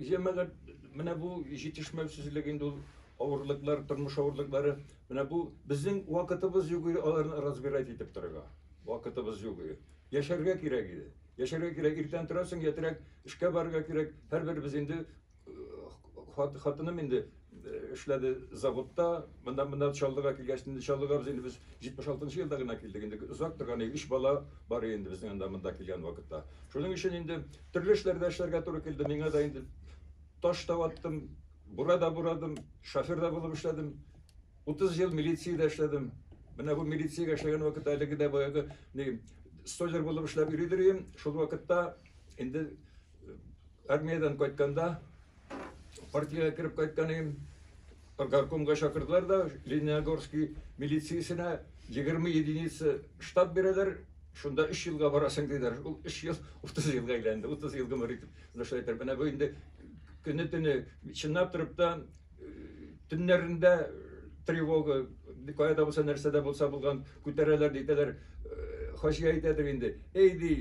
Җәмәгать, менә бу җитешмәүсезлек инде ул авырлыклар, тормыш авырлыклары. Менә бу безнең вакытыбыз юк иде аларны разбирать итеп торырга. Вакытыбыз юк иде. Яшәргә кирәк иде. Яшәргә кирәк. Иртән торасың, ятырак эшкә барырга кирәк. Һәрберебез инде хатыным инде эшләде заводта. Монда монда Чаллыга килгәч, инде Чаллыга без инде без 76 елда гына килдек. Инде озак торган өч бала бар инде безнең анда монда килгән вакытта. Шуның өчен инде төрле эшләрдә эшләргә туры килде. Миңа да инде таш та ваттым, бура да бурадым, шофер да булып эшләдем. 30 ел милициядә эшләдем. Менә бу милициягә эшләгән вакытта әлеге дә баягы ни столяр булып эшләп йөридер идем. Шул вакытта инде армиядән кайтканда партиягә кереп кайткан идем. Горкомга чакырдылар да, Лениногорский милициясенә 20 единица штат бирәләр, шунда 3 елга барасың диләр. Ул 3 ел 30 елга әйләнде, 30 ел гомер итеп. Менә шулай итеп, менә бу инде көне-төне чынлап торып та төннәрендә тревога, кая да булса нәрсә дә булса булган, күтәрәләр, әйтәләр, хаҗия әйтәдер инде. Эй, ди,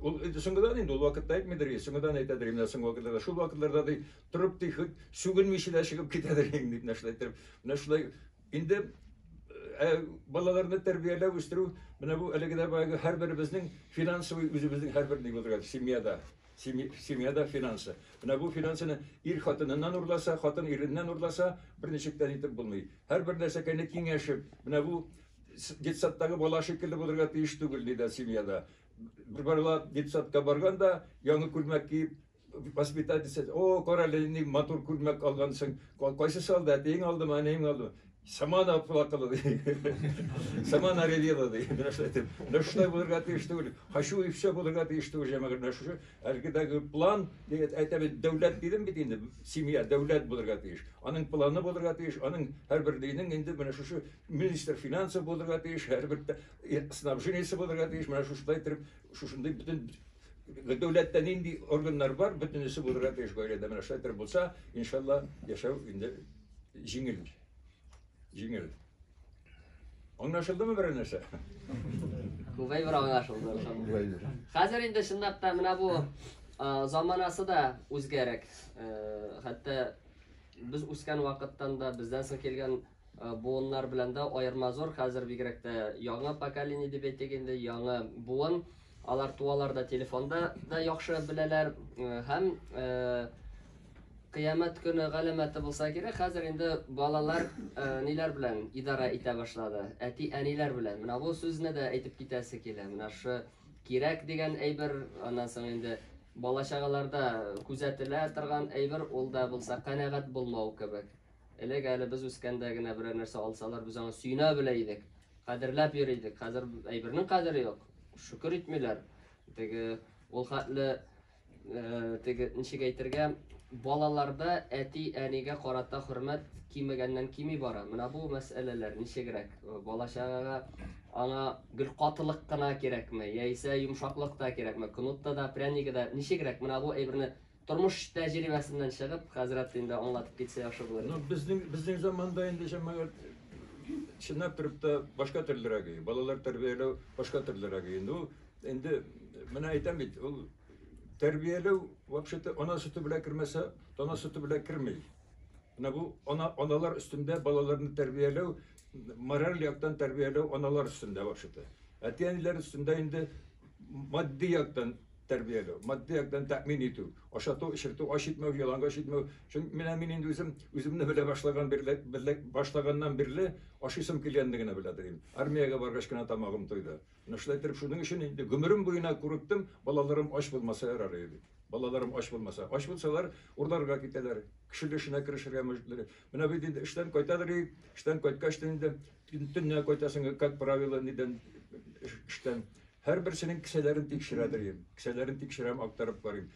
ул соңгыдан инде, ул вакытта әйтмидер, соңгыдан әйтәдер, менә соңгы вакытларда, шул вакытларда ди, торып ди, хоть сүгенмичә дә чыгып китәдер инде, менә шулай итеп. Менә шулай инде балаларны тәрбияләү, үстерү, менә бу әлеге дә баягы һәрберебезнең финансовый үзебезнең һәрбер ни булырга семьяда. Семьяда финансы. Менә бу финансыны ир хатыныннан урласа, хатын иреннән урласа, берничек тә итеп булмый. Һәрбер нәрсәкәйне киңәшеп, менә бу детсадтагы бала шикелле булырга тиеш түгел, диде семьяда. Бер бала детсадка барганда, яңа күлмәк киеп, воспитательница, о, кара әле, нинди матур күлмәк алгансың. Кайсысы алды, әтиең алдымы, әниең алдымы? Сама наплакала, ди. Сама нарядила, ди. Менә шулай итеп. Менә шулай булырга тиеш түгел. Хочу и все булырга тиеш түгел, җәмәгать. Менә шушы әлегедәге план, әйтә бит, дәүләт дидем бит инде, семья, дәүләт булырга тиеш. Аның планы булырга тиеш, аның һәрбер динең инде менә шушы министр финансов булырга тиеш, һәрбер снабжениесе булырга тиеш. Менә шушылай итеп, шушындый бөтен дәүләттә нинди органнар бар, бөтенесе булырга тиеш гаиләдә. Менә шулай итеп булса, иншалла, яшәү инде җиңел. Җиңел. Аңлашылдымы берәр нәрсә? Күп әйбер аңлашылды. Хәзер инде чынлап та менә бу заманасы да үзгәрәк. Хәтта без үскән вакыттан да, бездән соң килгән буыннар белән дә аерма зур. Хәзер бигрәк тә яңа поколение дип әйтик инде, яңа буын. Алар туалар да телефонда да яхшы беләләр һәм кыямәт көне галәмәте булса кирәк, хәзер инде балалар ниләр белән идарә итә башлады? Әти-әниләр белән. Менә бу сүзне дә әйтеп китәсе килә. Менә шу кирәк дигән әйбер, аннан соң инде бала-чагаларда күзәтелә торган әйбер, ул да булса канәгать булмау кебек. Элек әле без үскәндә генә берәр нәрсә алсалар, без аңа сөенә белә идек. Кадерләп йөри идек. Хәзер әйбернең кадере юк. Шөкер итмиләр. Теге ул хәтле теге ничек әйтергә, балаларда әти-әнигә карата хөрмәт кимегәннән кими бара. Менә бу мәсьәләләр ничегрәк? Бала-чагага аңа гел катылык кына кирәкме, яисә йомшаклык та кирәкме? Кнутта да, пряниге да ничегрәк? Менә бу әйберне тормыш тәҗрибәсеннән чыгып, хәзрәт инде аңлатып китсә яхшы булыр. Ну, безнең заманда инде җәмәгать чынлап торып та башка төрлерәк иде. Балалар тәрбияләү башка төрлерәк иде. Инде ул инде менә әйтәм бит, ул тәрбияләү вообще-то ана сөте белән кермәсә, тана сөте белән керми. Менә бу ана аналар өстендә балаларны тәрбияләү, мораль яктан тәрбияләү аналар өстендә вообще-то. Әти-әниләр өстендә инде матди яктан тәрбияләү, матди яктан тәэмин итү, ашату, эчертү, ач итмәү, ялангач итмәү. Чөнки менә мин инде үзем үземне белә башлаган бирле, белә башлаганнан бирле ашыйсым килгәнне генә белә дим. Армиягә баргач кына тамагым туйды. Менә шулай итеп шуның өчен инде гомерем буена курыктым, балаларым ач булмаса ярар иде. Балаларым ач булмаса. Ач булсалар, урларга китәләр, кеше эшенә керешергә мәҗбүрләр. Менә бит инде эштән кайтадыр, эштән кайткач та инде төнлә кайтасың, как правило, нидән эштән. Һәрберсенең кесәләрен тикшерәдер идем. Кесәләрен тикшерәм, актарып карыйм.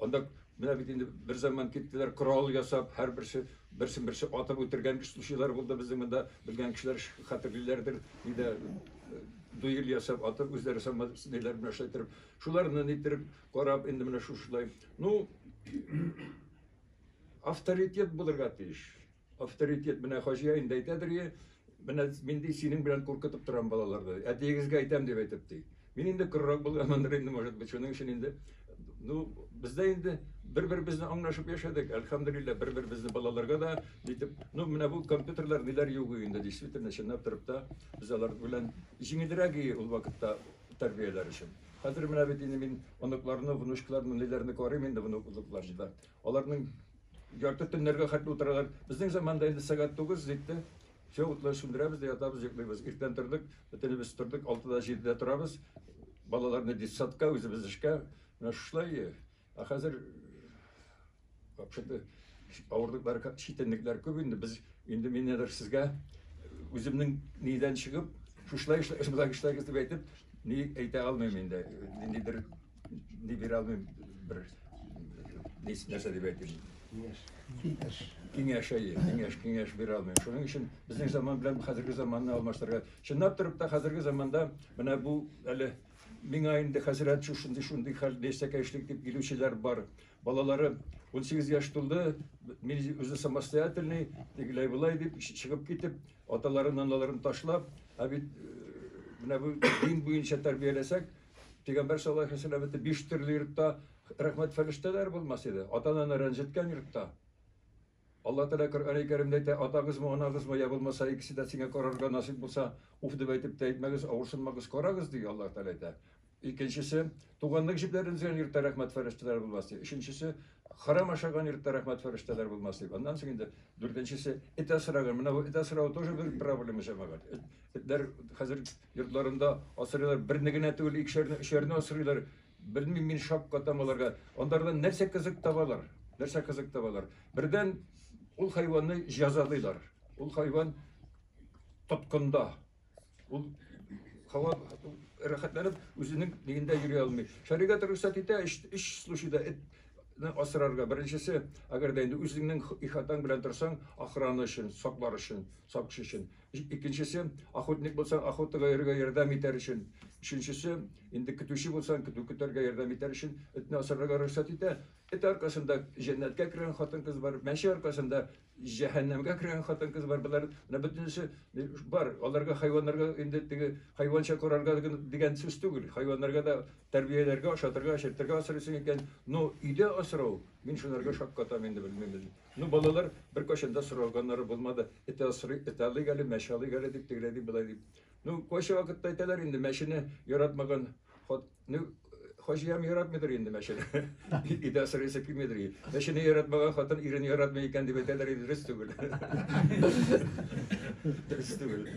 Анда менә бит инде бер заман киттеләр, корал ясап, һәрберсе берсен берсе атып үтергән случайлар булды безнең монда. Белгән кешеләр хәтерлиләрдер. Нидә дуэль ясап атып, үзләре сама ниләр белән шулай итеп, шуларны ниттереп карап, инде менә шушылай. Ну, авторитет булырга тиеш. Авторитет менә Хаҗия инде әйтәдер, менә мин ди синең белән куркытып торам балаларны. Әтиегезгә әйтәм дип әйтеп ди. Мин инде корырак булганмындыр инде, может быть, шуның өчен инде. Ну, бездә инде бер-беребезне аңлашып яшәдек, әлхәмдүлилләһ, бер-беребезне балаларга да нитеп, ну, менә бу компьютерлар ниләр юк инде, действительно, чынлап торып та, без алар белән җиңелрәк ул вакытта тәрбияләр өчен. Хәзер менә бит инде мин оныкларны, внучкаларны, ниләрне карыйм инде внукларны да. Аларның ярты төннәргә хәтле утыралар. Безнең заманда инде сәгать 9 җитте. Все, утлар сүндерәбез дә ятабыз, йоклыйбыз. Иртән тордык, бөтенебез тордык, 6-да, 7-дә торабыз. Балаларны детсадка, үзебез эшкә. Менә шулай. Ә хәзер вообще-то авырлыклар, читенлекләр күп инде. Без инде мин нидер сезгә үземнең нидән чыгып, шушылай эшләгез, эшләгез дип әйтеп, ни әйтә алмыйм инде. Ниндидер ни бирә алмыйм бер нәрсә дип әйтим. Киңәш. Киңәш. Киңәш, әйе, киңәш, киңәш бирә алмыйм. Шуның өчен безнең заман белән хәзерге заманны алмаштырырга. Чынлап торып та хәзерге заманда менә бу әле миңа инде хәзрәт шушындый шундый хәл нәрсәгә эшлик дип килүчеләр бар. Балалары 18 яшь тулды, мин үзе самостоятельный, тегеләй болай дип чыгып китеп, аталарын, аналарын ташлап, ә бит менә бу дин буенча тәрбияләсәк, Пәйгамбәр саллаллаһу алейһи вәсәлләм әйтте, биш төрле йортта рәхмәт фәрештәләр булмас иде. Ата-ананы рәнҗеткән йортта. Алла Тәгалә Коръән-и Кәримдә әйтә, атагызмы, анагызмы, я булмаса икесе дә сиңа карарга насыйп булса, уф дип әйтеп тә әйтмәгез, авырсынмагыз, карагыз, ди Алла Тәгалә әйтә. Икенчесе, туганлык җепләрен өзгән йортта рәхмәт фәрештәләр булмас ди. Өченчесе, харам ашаган йортта рәхмәт фәрештәләр булмас ди. Аннан соң инде дүртенчесе, эт асраган. Менә бу эт асрау тоже бер проблема җәмәгать. Этләр хәзер йортларында асрыйлар, берне генә түгел, икешәрне, өчәрне асрыйлар. Белмим, мин шаккатам аларга. Андардан нәрсә кызык табалар? Нәрсә кызык табалар? Бердән ул хайванны җәзалыйлар. Ул хайван тоткында. Ул һава рәхәтләнеп үзенең нигендә йөри алмый. Шәригать рөхсәт итә өч случайда этне асрарга. Беренчесе, әгәр дә инде үзеңнең ихатаң белән торсаң, охрана өчен, саклар өчен, сакчы өчен. Икенчесе, охотник булсаң, охотага йөрергә ярдәм итәр өчен. Өченчесе, инде көтүче булсаң, көтү көтәргә ярдәм итәр өчен этне асрарга рөхсәт итә. Эт аркасында җәннәткә кергән хатын-кыз бар, мәче аркасында җәһәннәмгә кергән хатын-кыз бар. Болар менә бөтенесе бар. Аларга хайваннарга инде теге хайванча карарга дигән сүз түгел. Хайваннарга да тәрбияләргә, ашатырга, эчертергә асрыйсың икән. Но өйдә асрау, мин шунарга шаккатам инде, белмим. Ну, балалар беркайчан да сораганнары булмады. Эт асрый, эт алыйк әле, мәче алыйк әле дип, тегеләй дип, болай дип. Ну, кайсы вакытта әйтәләр инде, мәчене яратмаган хат, ну, хаҗиям яратмыйдыр инде мәчене. Өйдә асрыйсы килмидер. Мәчене яратмаган хатын ирен яратмый икән дип әйтәләр инде, дөрес түгел. Дөрес түгел.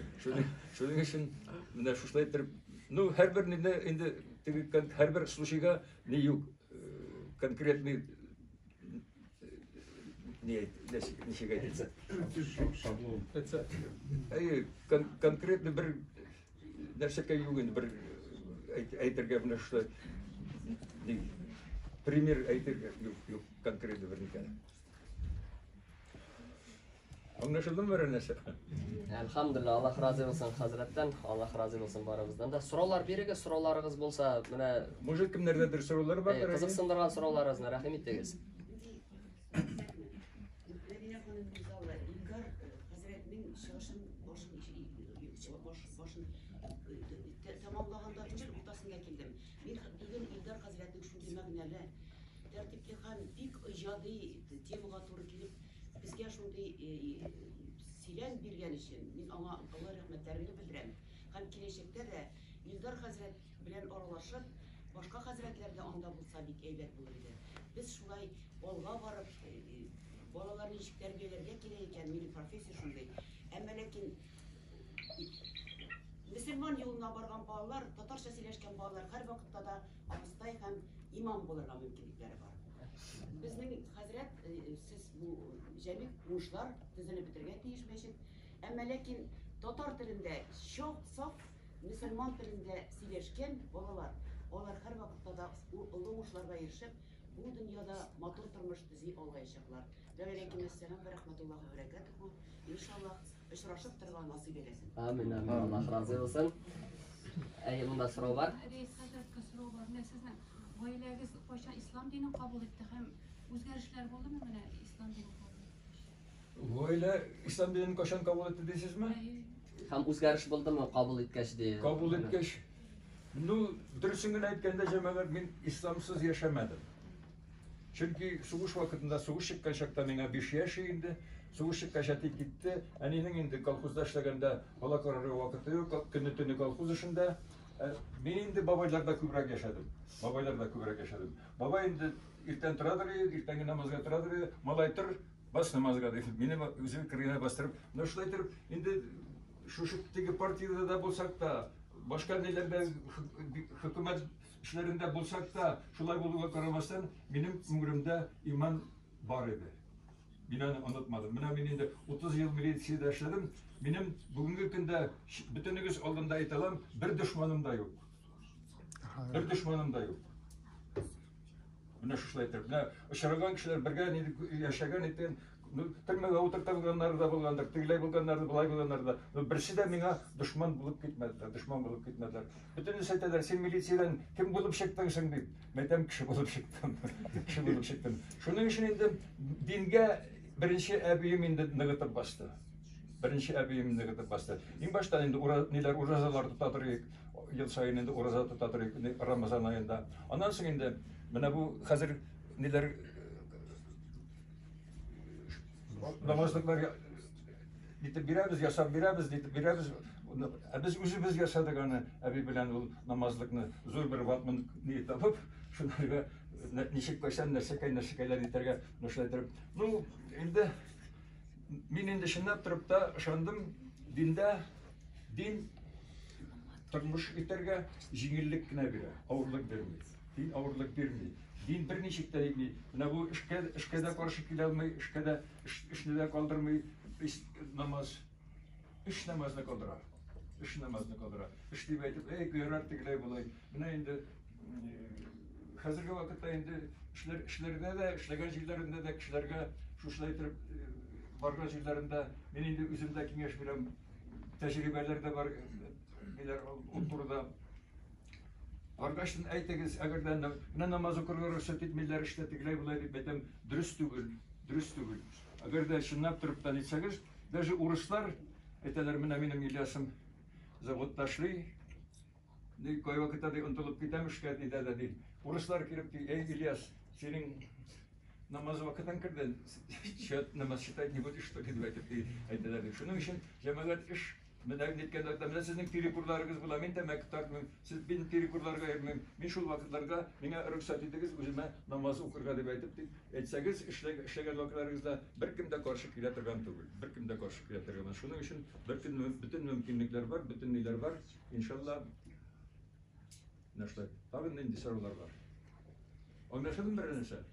Шуның өчен менә шушылай итеп, ну, һәрбер инде инде теге һәрбер случайга ни юк, конкретный ничек әйтелсә. Шаблон. Әйе, конкретно бер нәрсәкә юк инде, бер әйтергә менә шулай пример әйтергә юк, юк, конкретно бер никәне. Аңлашылдымы берәр нәрсә? Әлхәмдүлилләһ, Аллаһ разый булсын хәзрәттән, Аллаһ разый булсын барыбыздан да. Сораулар бирегез, сорауларыгыз булса, менә Может, кемнәрдәдер сораулар бардыр? Кызыксындырган сорауларыгызны рәхим итегез. Мәдинә ханым Мирзалова, Илгар хәзрәтнең чыгышын башын башын тәмамлаганда түгел, уртасында килдем. Мин бүген Илдар хәзрәтнең шундый мәгънәле, тәртипле һәм бик иҗади темага туры килеп, безгә шундый сөйләм биргән өчен мин аңа олы рәхмәтләремне белдерәм. Һәм киләчәктә дә Илдар хәзрәт белән аралашып, башка хәзрәтләр дә анда булса бик әйбәт булыр иде. Без шулай алга барып, балаларны ничек тәрбияләргә кирәк икән, минем профессия шундый. Әмма ләкин мөселман юлына барган балалар, татарча сөйләшкән балалар һәрвакытта да абыстай һәм имам булырга мөмкинлекләре бар. Безнең хәзрәт, сез бу җәмигъ уңышлар төзелеп бетергә тиеш мәчет. Әмма ләкин татар телендә саф мөселман телендә сөйләшкән балалар, алар һәрвакытта да олы уңышларга ирешеп, бу дөньяда матур тормыш төзи алаячаклар. Вәгаләйкүмәссәлам вә рәхмәтуллаһи вә бәрәкәтүһү. Иншаллаһ, очрашып торырга насыйп әйләсен. Амин, амин. Аллаһ разый булсын. Әйе, монда сорау бар. Рәис хәзрәткә сорау бар. Менә сезнең гаиләгез кайчан ислам динен кабул итте һәм үзгәрешләр булдымы менә ислам динен кабул иткәч? Гаилә ислам динен кайчан кабул итте дисезме? Һәм үзгәреш булдымы кабул иткәч ди? Кабул иткәч, ну, дөресен генә әйткәндә, җәмәгать, мин исламсыз яшәмәдем. Чөнки сугыш вакытында, сугыш чыккан чакта миңа 5 яшь инде. Сугыш чыккач әти китте. Әнинең инде колхозда эшләгәндә бала карарга вакыты юк, көне-төне колхоз эшендә. Мин инде бабайларда күбрәк яшәдем. Бабайларда күбрәк яшәдем. Бабай инде иртән торадыр иде, иртәнге намазга торадыр иде. Малай тор, бас намазга дип, мине үзем кергәнә бастырып, менә шулай итеп, инде шушы теге партиядә дә булсак та, башка ниләрдә хөкүмәт эшләрендә булсак та, шулай булуга карамастан, минем күңелемдә иман бар иде. Мин аны онытмадым. Менә мин инде 30 ел милициядә эшләдем. Минем бүгенге көндә бөтенегез алдында әйтә алам, бер дошманым да юк. Бер дошманым да юк. Менә шушылай итеп. Менә очраган кешеләр бергә яшәгән икән, ну, төрмәгә утыртылганнары да булгандыр, тегеләй булганнары да, болай булганнары да. Но берсе дә миңа дошман булып китмәделәр, дошман булып китмәделәр. Бөтенесе әйтәләр, син милициядән кем булып чыктың соң дип. Мин әйтәм, кеше булып чыктым. Кеше булып чыктым. Шуның өчен инде дингә беренче әбием инде ныгытып басты. Беренче әбием ныгытып басты. Иң башта инде ура, ниләр уразалар тота торыйк, ел саен инде ураза тота торыйк, Рамазан аенда. Аннан соң инде менә бу хәзер ниләр намазлыклар итеп бирәбез, ясап бирәбез, итеп бирәбез. Ә без үзебез ясадык аны, әби белән ул намазлыкны зур бер ватман ни табып, шунарга ничек кайчан нәрсәкәй нәрсәкәйләр итәргә, шулай итеп. Ну, инде мин инде чынлап торып та ышандым, диндә дин тормыш итәргә җиңеллек кенә бирә, авырлык бирми. Дин авырлык бирми. Дин берничек тә итми. Менә бу эшкә, эшкә дә каршы килә алмый, эшкә дә, эшне дә калдырмый. Намаз. Эш намазны калдыра. Эш намазны калдыра. Эш дип әйтеп, эй, ярар тегеләй болай. Менә инде хәзерге вакытта инде эшләр, эшләрдә дә, эшләгән җирләрендә дә кешеләргә шушылай итеп барган җирләрендә мин инде үзем дә киңәш бирәм. Тәҗрибәләр дә бар, ниләр ул турыда. Баргачтын әйтегез, әгәр дә менә намаз укырга рөхсәт итмиләр, эштә тегеләй болай дип әйтәм, дөрес түгел, дөрес түгел. Әгәр дә чынлап торып та нитсәгез, даже урыслар әйтәләр, менә минем Ильясым заводта эшли, ди, кайвакытта ди онытылып китәм эшкә, ди дә ди. Урыслар килеп ди, эй, Ильяс, синең намаз вакытың керде, чет намаз читать не будешь, что ли, дип әйтеп ди, әйтәләр ди. Шуның өчен җәмәгать эш Менә ниткән вакытта, менә сезнең перекурларыгыз була, мин тәмәке тартмыйм, сез мин перекурларга йөрмим, мин шул вакытларда миңа рөхсәт итегез үземә намаз укырга дип әйтеп дип әйтсәгез, эшләгән вакытларыгызда беркем дә каршы килә торган түгел. Беркем дә каршы килә торган. Шуның өчен бөтен бөтен мөмкинлекләр бар, бөтен ниләр бар. Иншалла. Менә шулай. Тагын нинди сораулар бар? Аңлашылдымы берәр нәрсә?